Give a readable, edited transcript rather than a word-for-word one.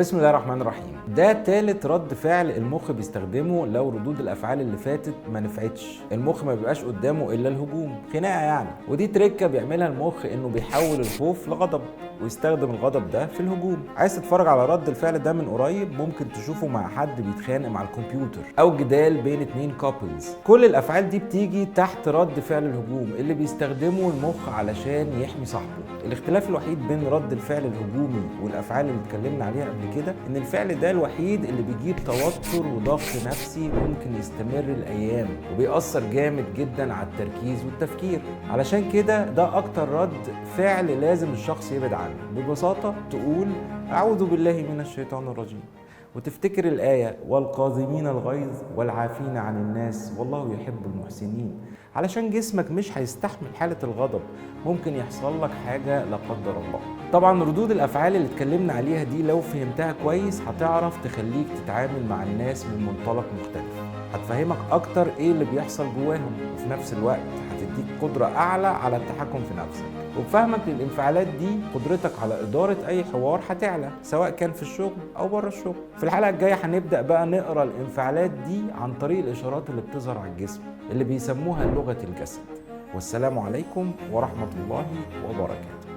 بسم الله الرحمن الرحيم. ده تالت رد فعل المخ بيستخدمه لو ردود الافعال اللي فاتت ما نفعتش. المخ ما بيبقاش قدامه الا الهجوم، خناقه يعني. ودي تريكه بيعملها المخ، انه بيحول الخوف لغضب ويستخدم الغضب ده في الهجوم. عايز تتفرج على رد الفعل ده من قريب؟ ممكن تشوفه مع حد بيتخانق مع الكمبيوتر او جدال بين اتنين couples. كل الافعال دي بتيجي تحت رد فعل الهجوم اللي بيستخدمه المخ علشان يحمي صاحبه. الاختلاف الوحيد بين رد الفعل الهجومي والافعال اللي اتكلمنا عليها قبل كده ان الفعل ده الوحيد اللي بيجيب توتر وضغط نفسي ممكن يستمر الايام، وبيأثر جامد جدا على التركيز والتفكير. علشان كده ده اكتر رد فعل لازم الشخص يبعد عنه. ببساطة تقول أعوذ بالله من الشيطان الرجيم، وتفتكر الآية والقاذمين الغيظ والعافين عن الناس والله يحب المحسنين، علشان جسمك مش هيستحمل حالة الغضب، ممكن يحصل لك حاجة لا قدر الله. طبعا ردود الأفعال اللي اتكلمنا عليها دي لو فهمتها كويس هتعرف تخليك تتعامل مع الناس من منطلق مختلف، هتفهمك أكتر إيه اللي بيحصل جواهم، وفي نفس الوقت هتديك قدرة أعلى على التحكم في نفسك. وبفهمك للانفعالات دي قدرتك على إدارة أي حوار هتعلى، سواء كان في الشغل أو بره الشغل. في الحلقة الجاية هنبدأ بقى نقرأ الانفعالات دي عن طريق الإشارات اللي بتظهر على الجسم اللي بيسموها لغة الجسد. والسلام عليكم ورحمة الله وبركاته.